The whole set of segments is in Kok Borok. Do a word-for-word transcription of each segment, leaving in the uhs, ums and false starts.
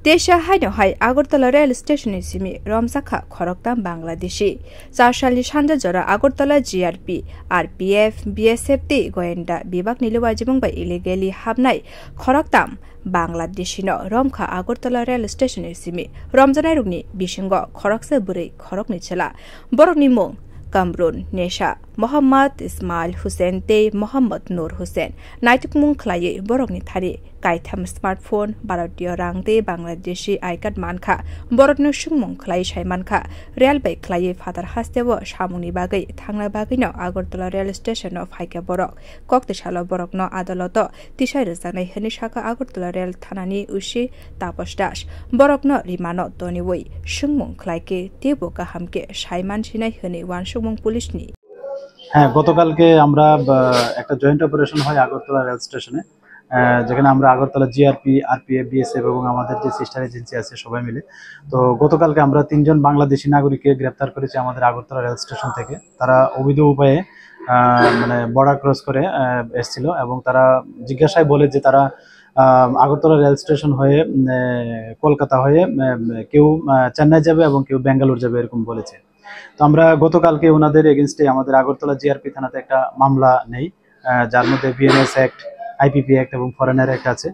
Teisa haino hai Agartala rail station ni simi romjakha khoroktam Bangladeshi. Char salni sanja jora Agartala G R P, R P F, B S F tei goyenda bibak ni luwajimung bai illegally habnai khoroktam Bangladeshi no romkha Agartala rail station ni simi. Romjanai rokni bisingo khoroksa bwrwi, khoroknwi chwla. Borokni mung Kamrun Nesa, Mohammad Ismail Hussein tei Mohammad Nur Hussein. Naitukmung khlaiwi borokni thani kaitham smartphone, Bharatiyo rang tei Bangladeshi I card mankha. Borokno swngmung khlaiwi sai mankha, rail bai khlaiwi phatar hasteo samungni bagwi thangna bagwino Agartala rail station-o phaikha borok. Kok tisalo borokno adaloto tisai rwjaknai hwnwi sakha Agartala rail thanani O C Taposh Das. Borokno rimano toniwi swngmung khlaikhe teibo kaham khe sai mansinai hwnwi uansukmung police ni. হ্যাঁ, গতকালকে আমরা, আহ, একটা joint operation হয় আগরতলা রেল স্টেশনে, আহ, যেখানে আমরা Agartala GRP, RPF, BSF এবং আমাদের যে সিস্টার এজেন্সি আছে সবাই মিলে। তো গতকালকে আমরা তিনজন বাংলাদেশি নাগরিককে গ্রেপ্তার করেছি আমাদের আগরতলা রেল স্টেশন থেকে। তারা অবৈধ উপায়ে, আহ, মানে বর্ডার ক্রস করে, আহ, এসছিল এবং তারা জিজ্ঞাসায় বলে যে তারা, আহ, আগরতলা রেল স্টেশন হয়ে, উম, আহ, কলকাতা হয়ে, উম, কেউ, আহ, চেন্নাই যাবে এবং কেউ ব্যাঙ্গালোর যাবে, এরকম বলেছে। তো আমরা গতকালকে ওনাদের এগেইনস্টে আমাদের আগরতলা জিআরপি থানাতে একটা মামলা নেই, আহ, যার মধ্যে বিএনএস অ্যাক্ট, আইপিপি অ্যাক্ট এবং ফরেনার অ্যাক্ট আছে।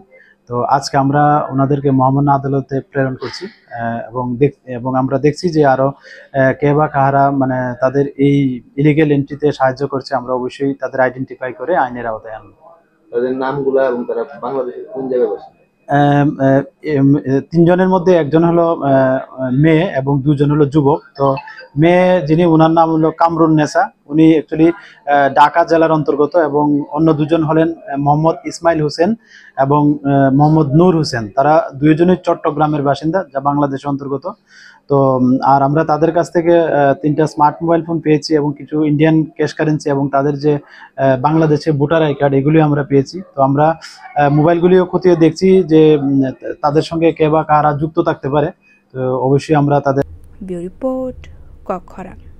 তো আজকে আমরা ওনাদেরকে মহামান্য আদালতে প্রেরণ করছি, আহ, এবং দেখ-, এবং আমরা দেখছি যে আরো, আহ, কে বা কাহারা মানে তাদের এই ইলিগ্যাল এন্ট্রিতে সাহায্য করছে, আমরা অবশ্যই তাদের আইডেন্টিফাই করে আইনের আওতায় আনবো। তাদের নামগুলা এবং তারা বাংলাদেশের কোন জায়গায় বসে? এম, এ, এম, এ, তিনজনের মধ্যে একজন হলো, আহ, মেয়ে এবং দুজন হলো যুবক। তো মেয়ে, যিনি, ওনার নাম হলো কামরুন নেসা, উনি অ্যাকচুয়ালি, আহ, ঢাকা জেলার অন্তর্গত, এবং অন্য দুজন হলেন, আহ, মোহাম্মদ ইসমাইল হোসেন এবং, আহ, মোহাম্মদ নূর হোসেন। তারা দুইজনই চট্টগ্রামের বাসিন্দা, যা বাংলাদেশের অন্তর্গত। তো, উম, আর আমরা তাদের কাছ থেকে, আহ, তিনটা স্মার্ট মোবাইল ফোন পেয়েছি এবং কিছু ইন্ডিয়ান ক্যাশ কারেন্সি এবং তাদের যে, আহ, বাংলাদেশে ভোটার আই কার্ড, এগুলিও আমরা পেয়েছি। তো আমরা, আহ, মোবাইলগুলিও খতিয়ে দেখছি যে, উম, তাদের সঙ্গে কে বা কারা যুক্ত থাকতে পারে। তো অবশ্যই আমরা তাদের Bureau Report, Kokkhorang.